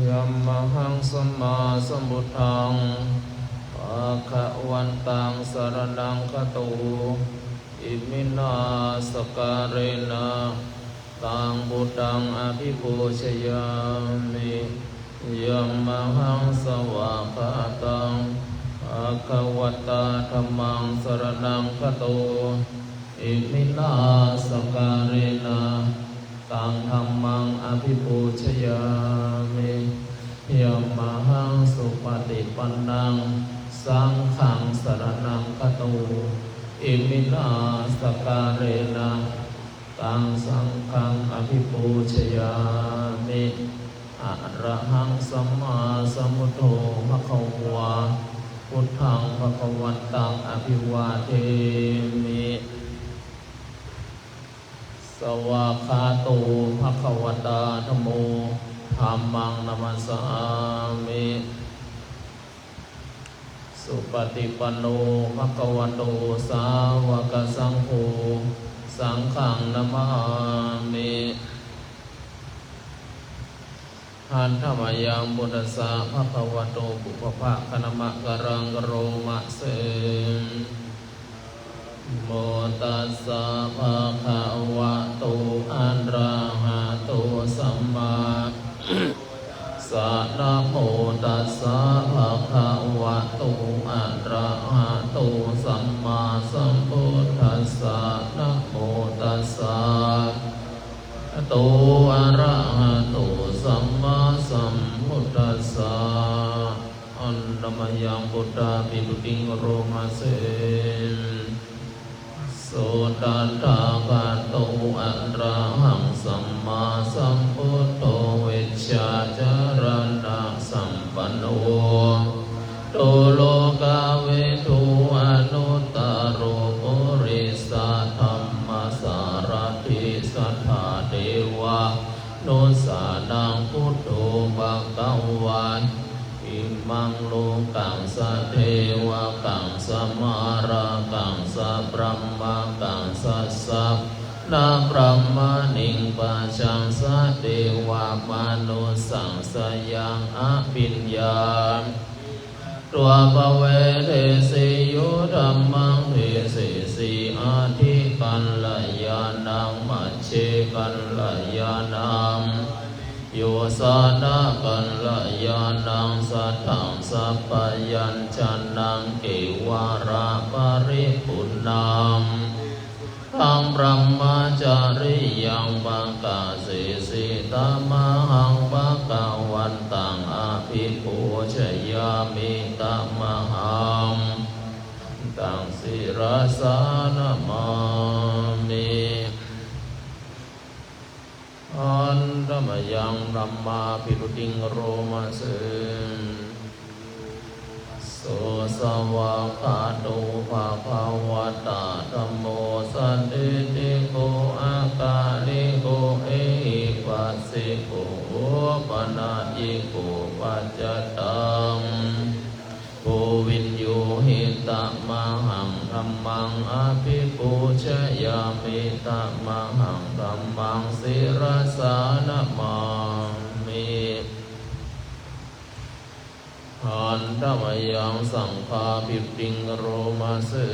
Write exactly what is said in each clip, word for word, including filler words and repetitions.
Yamahaṃ sammāsambuddhaṃ bhagavantaṃ saraṇaṃ gato, iminā sakkārena taṃ buddhaṃ abhipūjayāmi. Yamahaṃ svākkhātaṃ bhagavatā dhammaṃ saraṇaṃ gato, iminā sakkārena taṃ dhammaṃ abhipūjayāmi. Yamahaṃ supaṭipannaṃ saṅghaṃ saraṇaṃ gato, iminā sakkārena taṃ saṅghaṃ abhipūjayāmi. Arahaṃ sammāsambuddho bhagavā, buddhaṃ bhagavantaṃ abhivādemi. Svākkhāto bhagavatā dhammo, dhammaṃ namassāmi. Supaṭipanno bhagavato sāvakasaṅgho, saṅghaṃ namāmi. Handa mayaṃ buddhassa bhagavato pubbabhāganamakāraṃ karoma se. Namo tassa bhagavato arahato sammā sa. Namo tassa bhagavato arahato sammāsambuddhassa. Bhagavato arahato sammāsambuddhassa. Handa mayaṃ buddhapibūtiṃ karoma se. So tathāgato arahaṃ sammāsambuddho vijjācaraṇasampanno, buddho lokavidū anuttaro purisadammasārathi satthā devamanussānaṃ buddho bhagavāti. Imaṃ lokaṃ sadevakaṃ samārakaṃ sabrahmakaṃ sassabanabrahmāṇiṃ pajaṃ sadevamanussānaṃ sayaṃ abhiññāya dvāpare desi yo dhammaṃ desesi ādikalyāṇaṃ majjhekalyāṇaṃ yojanakalyāṇaṃ satthaṃ sabyañjanaṃ kevalaparipuṇṇaṃ taṃ brahmacariyaṃ pakāsesi tamahaṃ bhagavantaṃ abhipūjayāmi tamahaṃ taṃ sirasā namāmi. Handa mayaṃ dhammapibūtiṃ karoma se. So svākkhāto bhagavatā dhammo sandiṭṭhiko akāliko ehipassiko opanayiko paccattaṃ veditabbo viññūhīti. Tamahaṃ dhammaṃ abhipūjayāmi tamahaṃ dhammaṃ sirasā namāmi. Handa mayaṃ saṅghapibūtiṃ karoma se.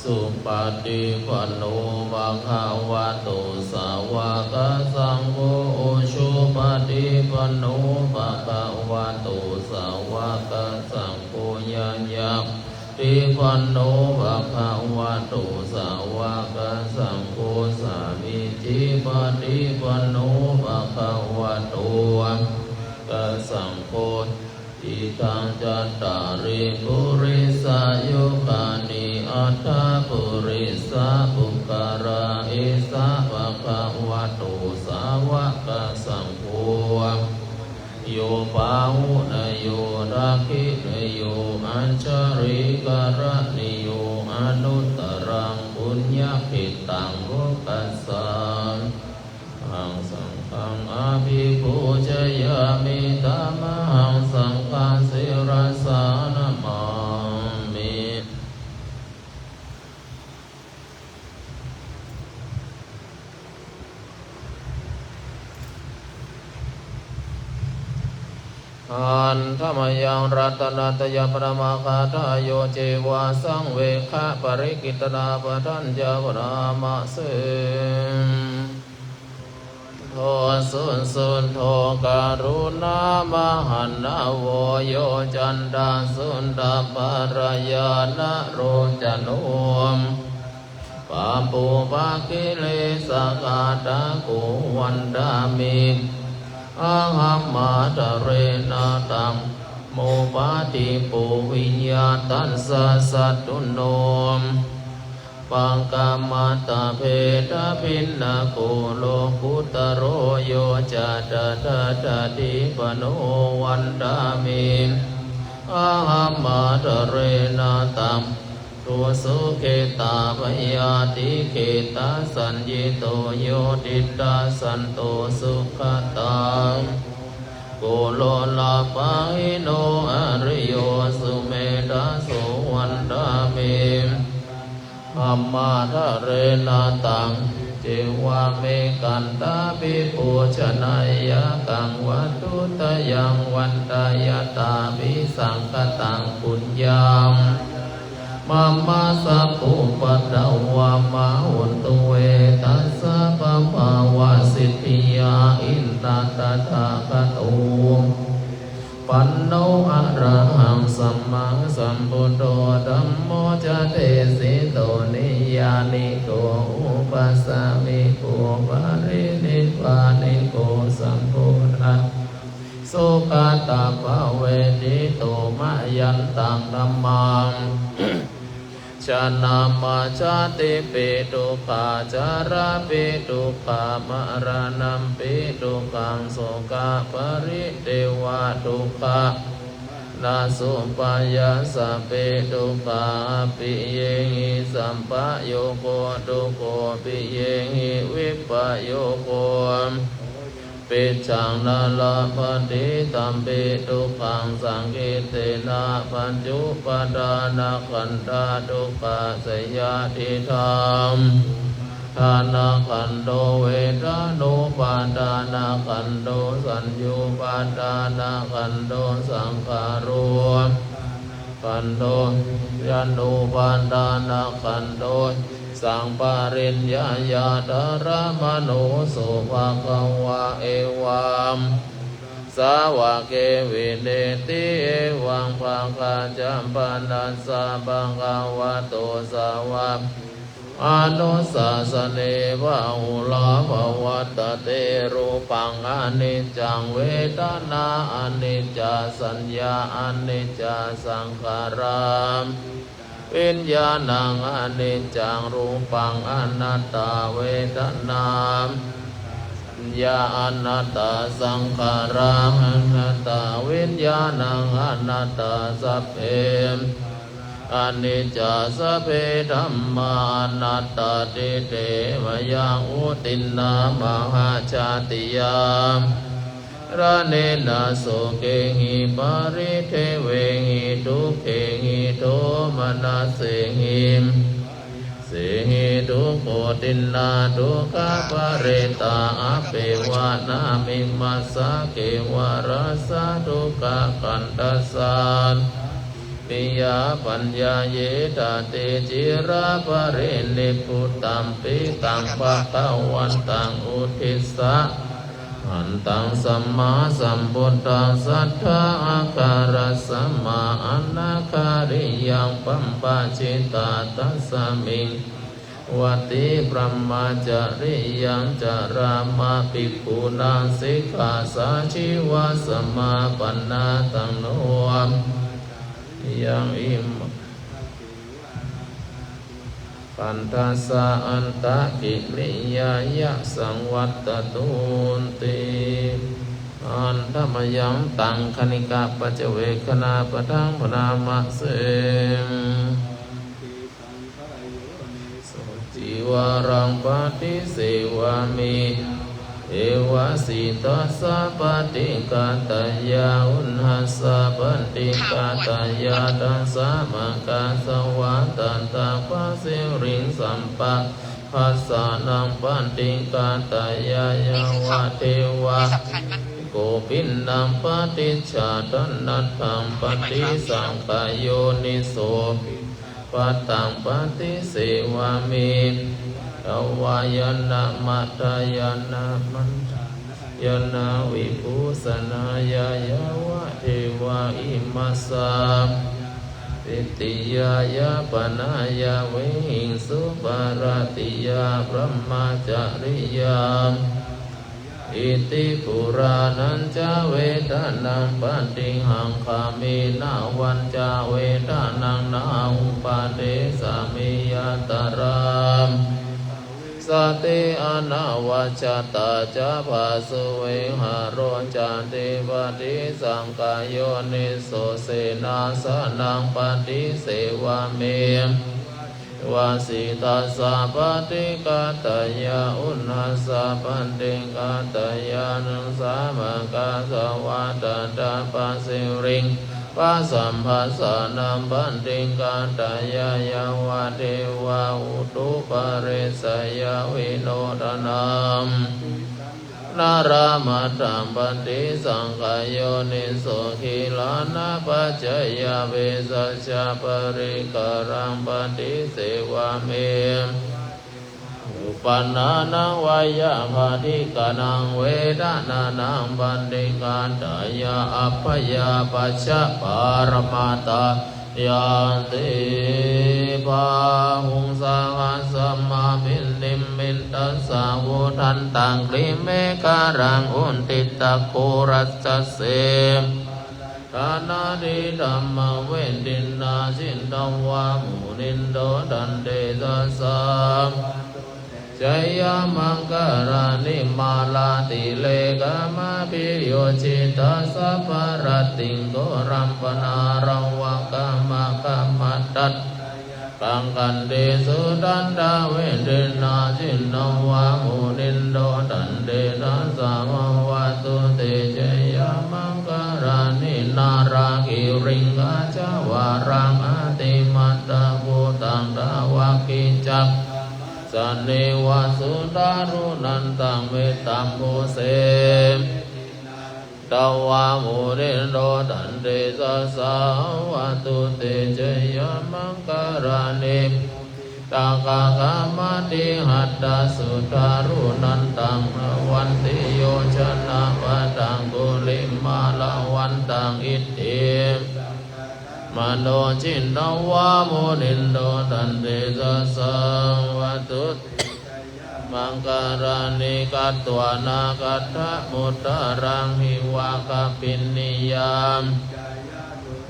Supaṭipanno bhagavato sāvakasaṅgho, ujupaṭipanno bhagavato sāvakasaṅgho, ñāya paṭipanno bhagavato sāvakasaṅgho, sāmīcipaṭipanno bhagavato sāvakasaṅgho, idaṃ cattāri purisayugāni aṭṭha purisapuggalā, esa bhagavato sāvakasaṅgho, yo pāhuneyyo dakkhiṇeyyo añjalikaraṇīyo anuttaraṃ puññakkhettaṃ lokassāti. Tamahaṃ saṅghaṃ abhipūjayāmi tamahaṃ saṅghaṃ Handa mayaṃ ratanattayaparamatthagāthāyo ceva saṃvegaparittaṃ padañca bhaṇāma se. Buddho susuddho karuṇāmahaṇṇavo, yoccantasuddhaparyāṇa locano, pāpūpakilesaghātako vandāmi hammātarena taṃ. Dhammo paṭipo viya tassa satthuno, pakkamatthabhedabhinnako lokuttaro, yo ca tathāgatipālo vandāmi hammātarena taṃ. Ujucittabayāticettasaññito, yo diṭṭhasanto sugato lokappahīno, ariyo sumetthaso vandāmi hammātarena taṃ. Evamekantāpi pūjanīyaṃ vatthuttayaṃ, vandeyyatāpi saṅkhataṃ puññaṃ mama sabbupaddavā hontu ve. Tassa pāpāva siddhiyā ina tathāgato panno arahaṃ sammāsambuddho, dhammo ca desito niyyāniko upāsamiko parinibbāniko sambodhaṃ sugatāpavetito. Mayantaṃ dhammaṃ janama jātipi dukkhā, jarāpi dukkhā, maraṇampi dukkhaṃ, sokaparidevadukkhadomanassupāyāsāpi dukkhā, appiyehi sampayogo dukkho, piyehi vippayogo, picchaṃ na labhati tampi dukkhaṃ. Saṅkhittena pañcupādānakkhandhā dukkhaseyyathīdaṃ. Upaddānakkhandho, vedanupādānakkhandho, saññupādānakkhandho, saṅkhāro khandho, yaññupādānakkhandho, saṃ pariññāya dharamāno so bhagavā evaṃ sāvake vineti. Evaṃ bhagañca panassa bhagavato sāvake anusāsane bahulā pavattati. Rūpaṃ aniccaṃ, vedanā aniccā, saññā aniccā, saṅkhārā viññāṇaṃ aniccaṃ. Rūpaṃ anattā, vedanā saññā anattā, saṅkhārā anattā, viññāṇaṃ anattā. Sabbe aniccā, sabbe dhammā anattāti. Te mayaṃ vuṭṭhina mahājātiyā, maraṇena sokehi paridevehi dukkhehi domanassehi sehi dukkhuṭṭhinā dukkhaparittā. Appeva nāmimassa kevalassa dukkhakkhandhassa, piyā paññāyedati ciraparinibbutampi. Taṃ bhagavantaṃ uddissa arahantaṃ sammāsambuddhaṃ, saddhā āgaramsa mā anaghāriyaṃ pabbajitā. Tasmiṃ vati brahmacariyaṃ carāma bhikkhūnaṃ sikkhā sājīva samāpannā. Taṃ no yaṃ imaṃ khandhassa antakiriyāya saṃvattatūti. Handa mayaṃ taṅkhaṇikapaccavekkhaṇapāṭhaṃ bhaṇāma se. Cīvaraṃ paṭisevāmi, yāvasītassa paṭighātāya, uṇhassa paṭighātāya, dasāmakkhasavattantaṃ, pasiriṃ sabbabhāsanaṃ paṭighātāya, yāvadeva ko piṇḍapāticcādanatthaṃ paṭisaṅkhā yoniso piṇḍapātaṃ paṭisevāmi. Davāya na madāya na maṇḍanāya na vibhūsanāya yāvadeva imassa ṭhitiyā yāpanāya vihiṃsuparatiyā brahmacariyā iti purāṇañca vedanaṃ paṭihaṅkhāmi navañca vedanaṃ na uppādessāmi yātrā sati anavajjatā ca phāsuvihāro cāti paṭisaṅkhā yoniso senāsanaṃ paṭisevāmi. Vasitassa paṭighātāya uṇhassa paṭighātāya aṇussāvakā svākkhātatā pasiviṃ pasamphassānaṃ paṭighātāya yāvadeva utuparissayavinodanaṃ nārāmatthaṃ paṭisaṅkhā yoniso gilānapaccayabhesajjaparikkhāraṃ paṭisevāmi. Uppannānaṃ veyyābādhikānaṃ vedanānaṃ paṭighātāya abyāpajjhaparamatāyāti. Bāhuṃ sahassamabhinimmitasāvudhantaṃ girimekhalaṃ uditaghorasasenamāraṃ dānādidhammavidhinā jitavā munindo taṃ tejasā jayamaṅgalāni. Mārātirekamabhiyujjhitasabbarattiṃ ghorampanāḷavakamakkhamathaddhayakkhaṃ khantīsudantavidhinā jitavā munindo taṃ tejasā bhavatu te jayamaṅgalāni. Nāḷāgiriṃ gajavaraṃ atimattabhūtaṃ dāvaggicakkamasanīva sudāruṇantaṃ mettambusekavidhinā jitavā munindo taṃ tejasā bhavatu te jayamaṅgalāni. Ukkhittakhaggamatihatthasudāruṇantaṃ dhāvantiyojanapathaṅgulimālavantaṃ iddhī mato jitavā munindo taṃ tejasā bhavatu te jayamaṅgalāni. Katvāna kaṭṭhamudaraṃ iva gabbhinīyā ciñcāya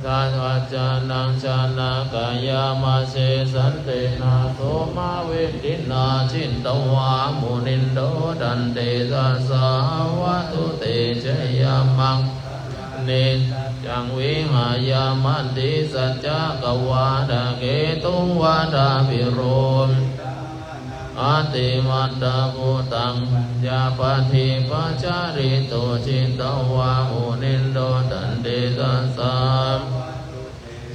duṭṭhavacanaṃ janakāyamajjhe santena somavidhinā jitavā munindo taṃ tejasā bhavatu te jayamaṅ ni. Saccaṃ vihāya matisaccakavādaketuṃ vādābhiropitamanaṃ atimattabhūtaṃ paññāpadīpajalito jitavā munindo taṃ tejasā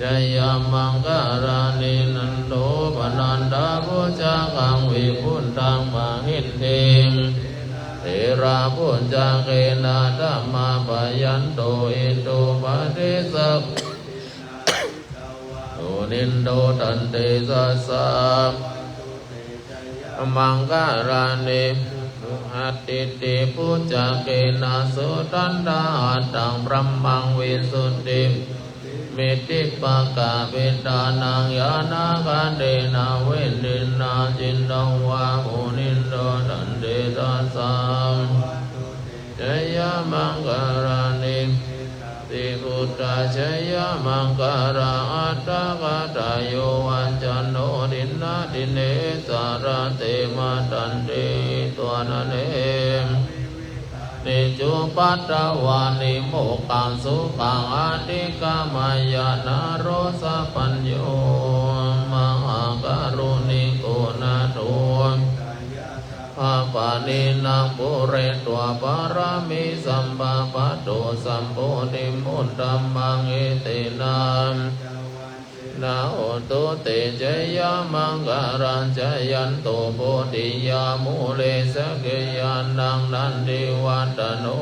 jayamaṅgalāni. Nandopanandabhujagaṃ vibudhaṃ mahiddhiṃ therabhujagena damāpayanto iddhūpadesavidhinā jitavā munindo taṃ tejasā maṅgalāni. Duggāhadiṭṭhibhujagena sudaṭṭhahatthaṃ brahmaṃ visuddhi middhibakābhidhānaṃ ñāṇāgadena vidhinā jitavā munindo taṃ tejasā jayamaṅgalāni. Tibuddhajayamaṅgalā aṭṭhagāthā yo vācano dinadine sarate matandī hitvānanekavividhāni cupaddavāni mokkhaṃ sukhaṃ adhigameyya naro sapañño. Mahākāruṇiko nātho sabbapāṇinaṃ pūretvā pāramī sabbā patto sambodhimuttamaṃ etena na hotu te jayamaṅgalaṃ. Jayanto bodhiyā mūle sakyānaṃ nandivaḍḍhano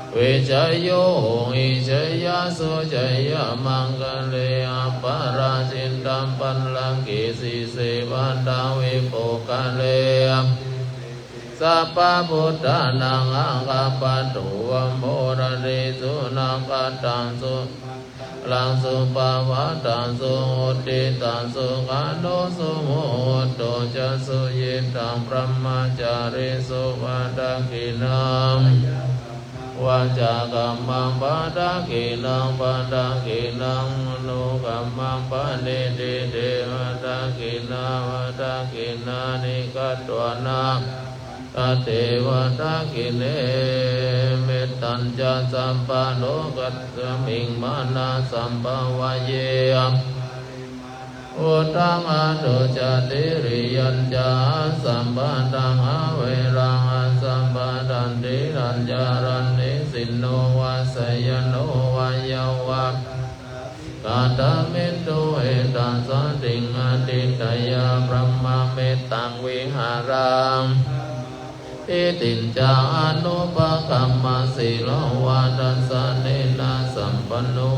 Vijayo hohi jayassu jayamaṅgale, aparājitapallaṅke sīse paṭhavipokkhare, sabbabuddhānaṃ aggappatto pamodati. Sunakkhattaṃ sumaṅgalaṃ supabhātaṃ suhuṭṭhitaṃ, sukhaṇo sumuhutto ca suyiṭṭhaṃ brahmacārisu. Padakkhiṇaṃ vācākammaṃ padakkhiṇaṃ, padakkhiṇaṃ manokammaṃ paṇidhī te padakkhiṇā. Padakkhiṇāni katvāna labhantatthe padakkhiṇe. Mettañca sabbalokasmiṃ mānasambhāvaye, uddhaṃ adho ca tiriyañca, asambādhaṃ averaṃ asapattaṃ. Tiṭṭhañcaraṃ nisinno vā sayāno vā yāvatassa vigatamiddho, etaṃ satiṃ adhiṭṭheyya, brahmametaṃ vihāraṃ diṭṭhiñca anupagamma. Sīlavā dassanena sampanno,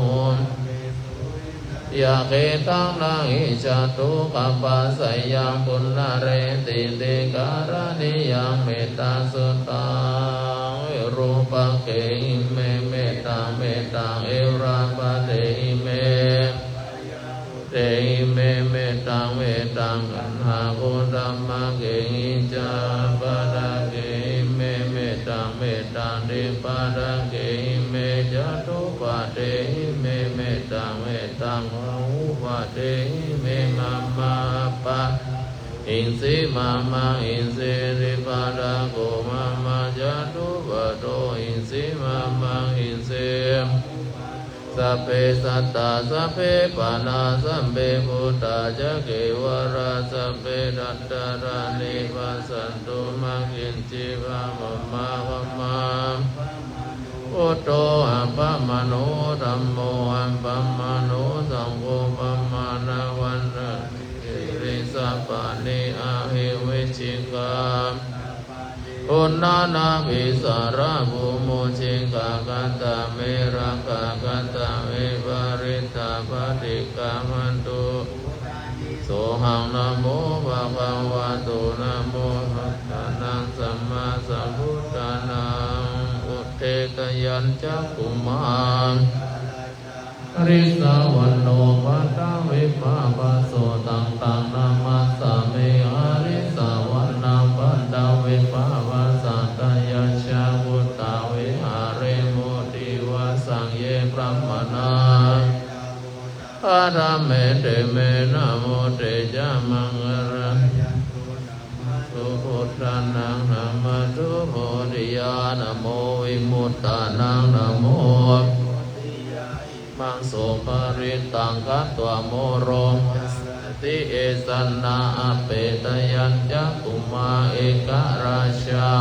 viya gedhaṃ na hi jātu gabbhaseyyaṃ punaretīti. Karaṇīyaṃ mettasuttaṃ, virūpakkhehi me mettaṃ mettaṃ, erāpathehi me, tehi me mettaṃ mettaṃ, kaṇhāgūtamakehi ca, apādakehi me mettaṃ mettaṃ, tipadakehi me, catuppadehi me mettaṃ mettaṃ, bahuppadehi me. Mama appādo hīsi, mama hīsi, tipadako mama, catuppado hīsi, mama hīsi. Sabbe sattā sabbe pāṇā, sabbe bhūtā ca kevalā, sabbe dhattarāni passantu, mā kiñci pāpam āgamā. Buddho appamāṇo, dhammo appamāṇo, saṅgho pamāṇavantāni, sirisampannī ahi vicchikā, uṇṇānābhī sarabū mūsikā, katā me rakkhā, katā me parittā, paṭikkamantu sohaṃ. Namo bhagavato, namo sattannaṃ sammāsambuddhānaṃ. Udetayañcakkhumā, harissavaṇṇo paṭhavippabhāso, taṃ taṃ namassāmi harissavaṇṇaṃ paṭhavippabhāsaṃ, tayajja guttā viharemu divā saṃ. Ye brāhmaṇā adhamete me, namo te ca maṅgalaṃ, namatthu buddhānaṃ namatthu bodhiyā, namo vimuttānaṃ namo bodhiyā, imaṃ so parittaṃ katvā moro passati, esanā apetayañcakkhumā. Ekarājā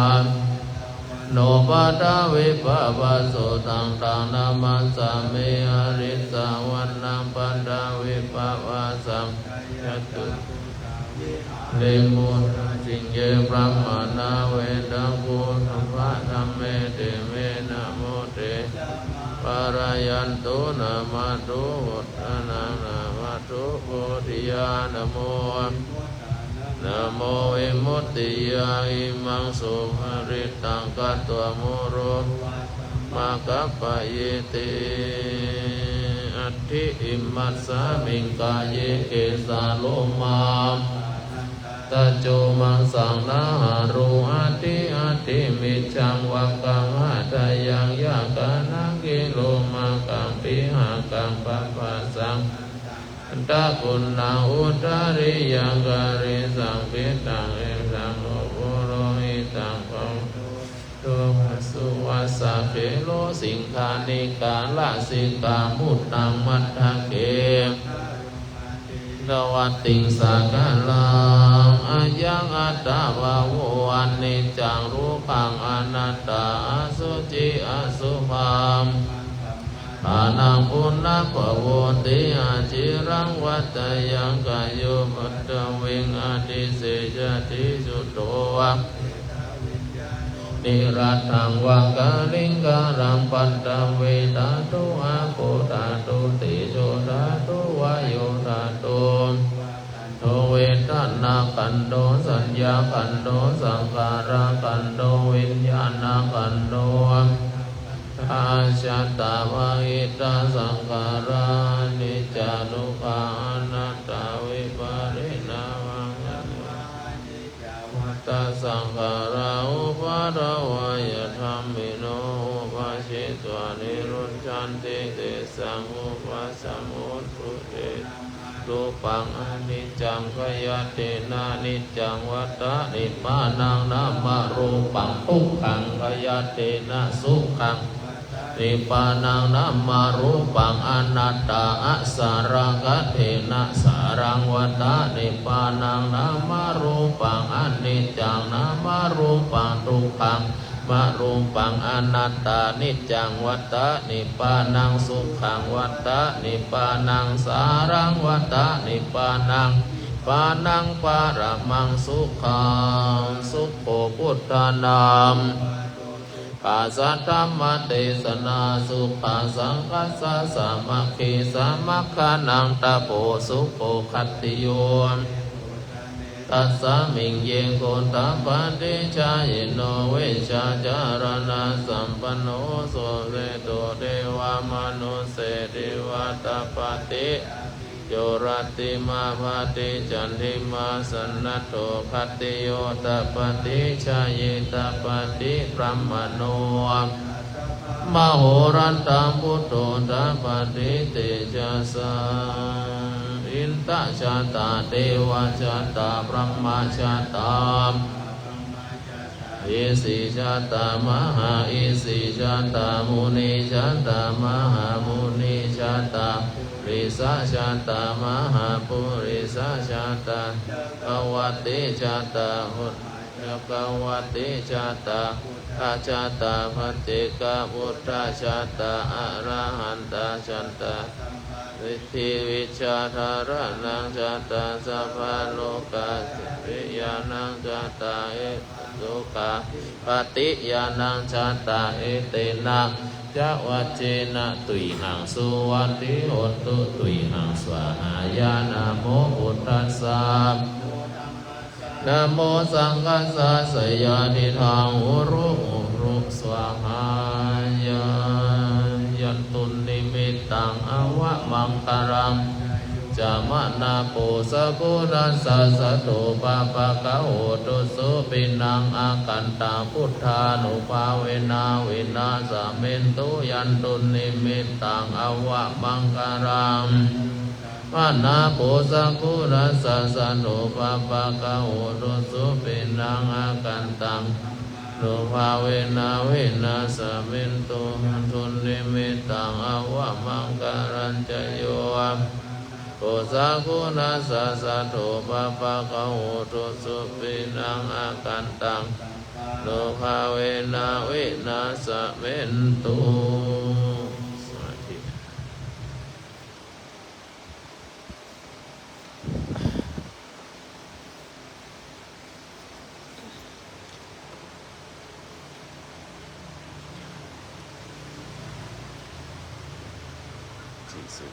no paṭhavippabhāso, taṃ taṃ namassāmi harissavaṇṇaṃ paṭhavippabhāsaṃ, tayajja guttā viharemu nissaṃ. Ye brāhmaṇā vedagu sabbadhammete me, namo te ca maṃ pālayantu, namatthu buddhānaṃ namatthu bodhiyā, namo namo vimuttiyā, imaṃ so parittaṃ katvā moro vāsamakappayīti. Atthi imasmiṃ kāye kesā lomā taco maṃ saṃ nahārū, atthi atthi mijjaṃ vakkaṃ hadayaṃ yakanaṃ, kilomakaṃ pihakaṃ paphasaṃ antaguṇaṃ udariyaṃ karīsaṃ pittaṃ esaṃ no purohitaṃ, pavutto vassakhelo, siṅghāṇikā lasikā muttaṃ matthake, tavattiṃ sakalaṃ. Ayaṃ attabhāvo aniccaṃ dukkhaṃ anattā, asuciṃ asubhaṃ ṭhānaṃ punabbhavoti, aciraṃ vatayaṃ kāyo paṭhaviṃ adhisessati. Chuddho vā niratthaṃ va kaliṅgaraṃ. Paṭhavī dhātu, āpo dhātu, tejo dhātu, vāyo dhātu, khandho vedanākhandho saññākhandho saṅkhārakhandho viññāṇakhandho. Ajjhattā bahiddhā saṅkhārā aniccā dukkhā anattā vipariṇāmaṃ. Vata saṅkhārā uppādavayadhammino uppajjitvā nirujjhanti tesaṃ vūpasamo rūpaṃ aniccaṃ khayattena niccaṃ vata nibbānaṃ nāmarūpaṃ dukkhaṃ khayattena sukhaṃ nibbānaṃ nāmarūpaṃ anattā asarakkhattena saraṃ vata nibbānaṃ nāmarūpaṃ aniccaṃ nāmarūpaṃ dukkhaṃ nāmarūpaṃ anattā niccaṃ vata nibbānaṃ sukhaṃ vata nibbānaṃ saraṃ vata nibbānaṃ nibbānaṃ paramaṃ sukhaṃ. Sukho buddhānaṃ sukhā saddhammadesanā sukhā saṅghassa sāmaggī samaggānaṃ tapo sukho. Khattiyo tasmiṃ ye gotapati jayino vijjācaraṇasampanno so seṭṭho devamanusse diva tapati yo rattimābhāti candimā sannaddho khattiyo tapati jayi tapati brāhmaṇo mahorattaṃ buddho tapati tejasā. Inda jātā deva jātā brahmā jātā rishi jātā maharishi jātā muni jātā mahamuni jātā purisa jātā mahapurisa jātā cakkavatti jātā uddhacakkavatti jātā buddhā jātā paccekabuddhā jātā arahantā jātā samma siddhi vijjādharānaṃ jātā sabbalokasiriṃsānaṃ jātā hitāyudo sukhā bhāti ñāṇaṃ jātā etena saccavajjena tuyhaṃ suvatthi hotu tuyhaṃ svāhāya. Namo buddhassa namo saṅghassa jayasiddhaṃ hotu hotu svāhāya. Yandunnimittaṃ avamaṅgalaṃ ca manāpo sakuṇassa saddo pāpaggaho dussupinaṃ akantaṃ buddhānubhāvena vināsamentu. Yandunnimittaṃ avamaṅgalaṃ manāpo sakuṇassa saddo pāpaggaho dussupinaṃ akantaṃ nubhāvena vināsamentu. Yandunnimittaṃ avamaṅgalañca yo manāpo sakuṇassa saddo pāpaggaho dussupinaṃ akantaṃ nubhāvena vināsamentu. สมาธิ ที่สุด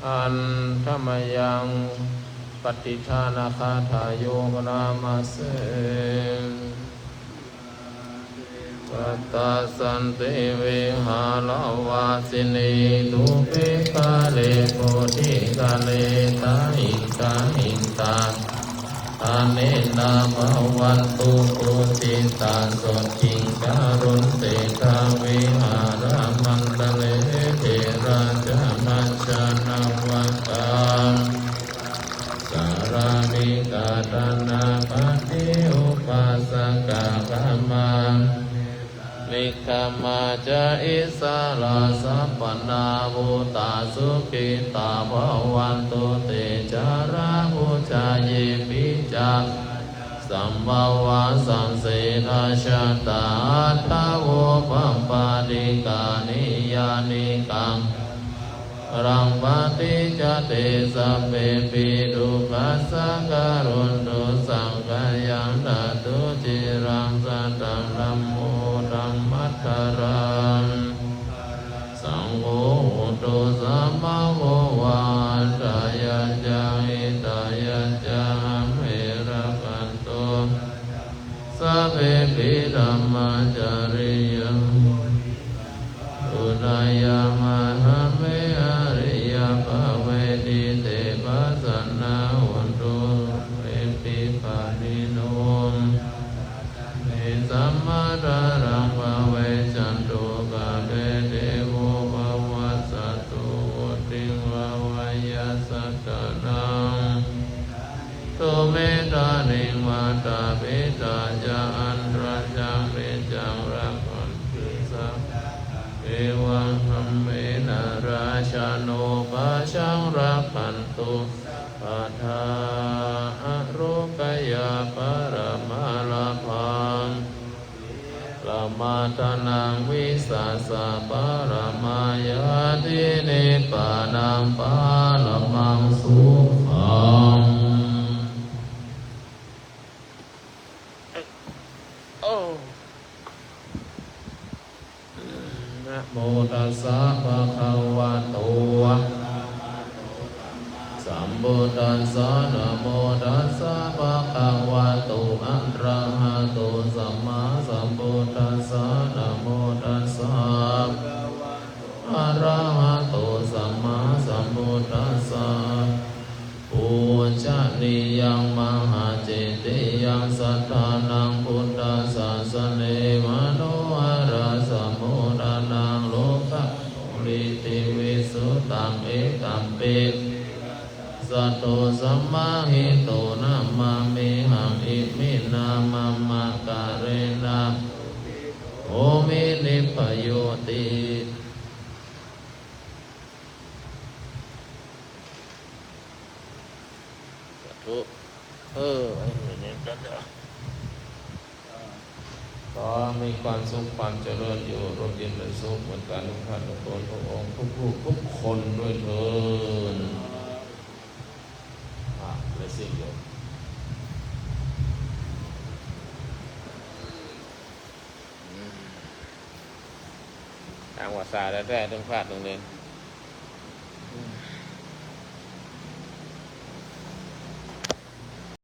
Handa mayaṃ pattidānagāthāyo bhaṇāma se. Gatāsanti vihāravāsinī thūpe ghare bodhighare tahiṃ tahiṃ tā anena bhavantu pūjitā sotthiṃ karontedha vihāramaṇḍale. Therā ca majjhā navakā sārāmikā dānapatī upāsakā gāmā nikkhamā ca issarā sappāṇabhūtā sukhitā bhavantu te. Jalābujā yepi ca sambhavā saṃsedajātā athavopapātikā niyyānikaṃ varaṃ paṭicca te sabbepi dukkhassa karontu saṅkhayaṃ. Ṭhātu ciraṃ sataṃ dhammo dhammaddharā saṅgho buddho sāvako va atthāya ca hitāya ca amhe rakkhatu sabbepi dhammacāriyā. Udayamāna me ariyappavedite pasannā hontu sabbepi pāṇino. Me sammadharaṃ pavecchanto kāle devo pavassatu vuḍḍhiṃ bhāvāya sattānaṃ. Tu me dāniṃ mātā pitā ca atrajaṃ niccaṃ rakkhanti sadā. Evaṃ dhammena rājāno pajaṃ rakkhantu sabbadā. Ārogyappalamālabhaṃ sīlamadhānaṃ vissāsapalamāyati nibbānaṃ paramaṃ sukhaṃ. Namo tassa bhagavato sambuddhassa. Namo tassa bhagavato arahato sammāsambuddhassa. Namo tassa arahato sammāsambuddhassa. Pūjanīyaṃ mahācentiyaṃ saddhānaṃ buddhasāsane manoharasambodhanaṃ loka muliti visuddhaṃ ekampi sīlaṃ satthu samāhito namāmihaṃ. Iminā mama kālena homi nibbāyoti. สาธุ เออ ไอ้เนี่ยก็จะ ขอมีความสุขความเจริญอยู่ร่มเย็นเป็นสุขเหมือนกันทุกท่านทุกคนทุกองค์ทุกรูปทุกคนด้วยเทอญ อ่ะ blessing โยม ทางภาษาแท้ๆ ต้องพลาดตรงนี้